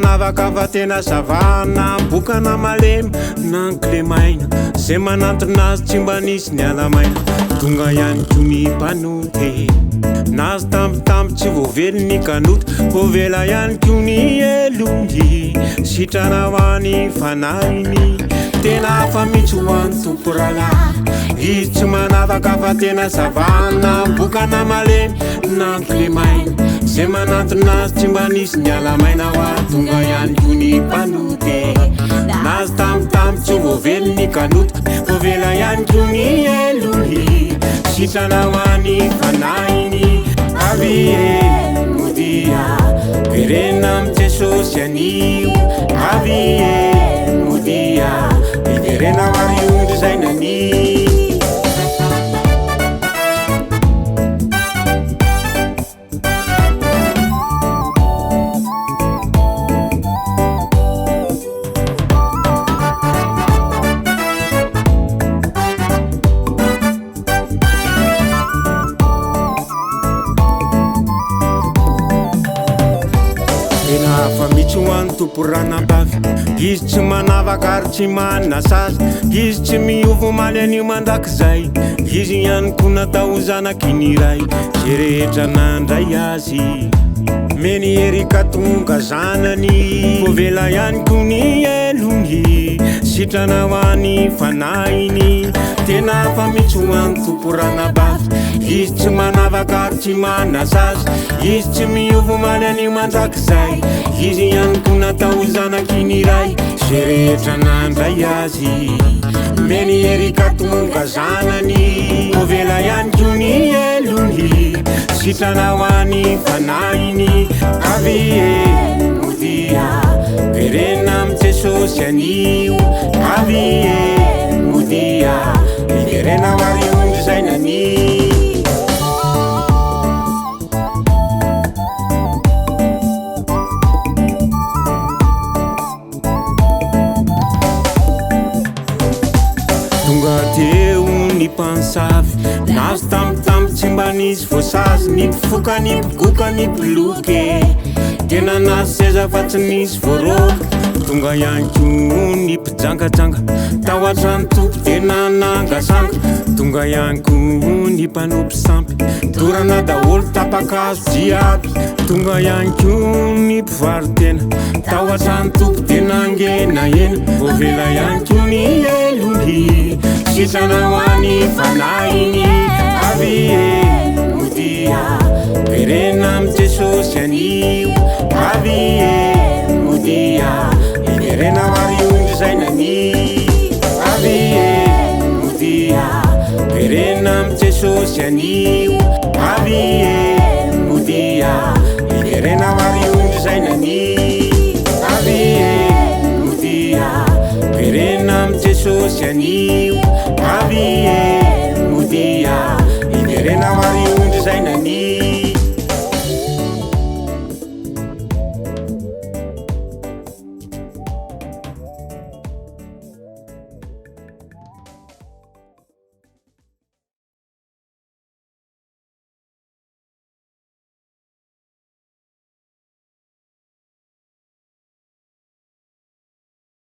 manavaka fa tena savana, boka na malemy na ny kilemaina, zay manantona azy tsy mba nisy niala maina. Tonga ihany koa ny mpanota e, nahazo tambitamby tsy voavely ny kanota, voavela ihany koa ny helony, sitrana ho an'ny fanahiny. Tena hafa mihitsy ho an'ny Tompo rahalahy, Izy tsy manavaka fa tena savana, boka na malemy na ny kilemaina, zay manantona azy tsy mba nisy niala maina. Hoa tonga ihany koa ny mpanota e, nahazo tambitamby tsy voavely ny kanota, voavela ihany koa ny helony, sitrana ho an'ny fanahiny. Avia e, modia, verena amin'i Jesosy anio. Avia e, modia, miverena ho ary ondry izay nania. Tena hafa mihitsy ho an'ny Tompo ranabavy. Izy tsy manavaka ary tsy manasazy. Izy tsy miova omaly anio mandrakizay. Izy ihany koa natao ho zanaky ny Ray. Izay rehetra nandray azy meny hery ka tonga zanany. Voavela ihany koa ny helony, sitrana ho an'ny fanahiny. Tena hafa mihitsy ho an'ny Tompo ranabavy. Izy tsy manavaka ary tsy manasazy. Izy tsy miova omaly anio mandrakizay. Izy ihany koa natao ho zanaky ny Ray. Izay rehetra nandray azy meny hery ka tonga zanany. Voavela ihany koa ny helony, sitrana ho an'ny fanahiny. Avia e, modia, verena amin'i Jesosy anio. Avia e, modia, miverena ho ary ondry izay nania. Tonga teo ny mpansavy, nahazo tambitamby tsy mba nisy voasazy, ny mpifoka, ny mpigoka, ny mpiloka e, tena nahazo seza fa tsy nisy voaroaka. Tonga ihany koa ny mpijangajanga, tao an-trano Tompo dia nanangasanga. Tonga ihany koa ny mpanompo sampy, dorana daholo tapa-kazo jiaby. Tonga ihany koa ny mpivaro-tena, tao an-trano Tompo dia nangenahena. Voavela ihany koa ny helony, sitrana ho an'ny fanahiny. Avia e, modia, verena amin'i Jesosy anio. Avia e, modia, miverena ho ary ondry izay nania. Avia e, modia, verena amin'i Jesosy anio. Avia e, modia, miverena ho ary ondry izay nania. Avia e, modia, verena amin'i Jesosy anio. Avia e.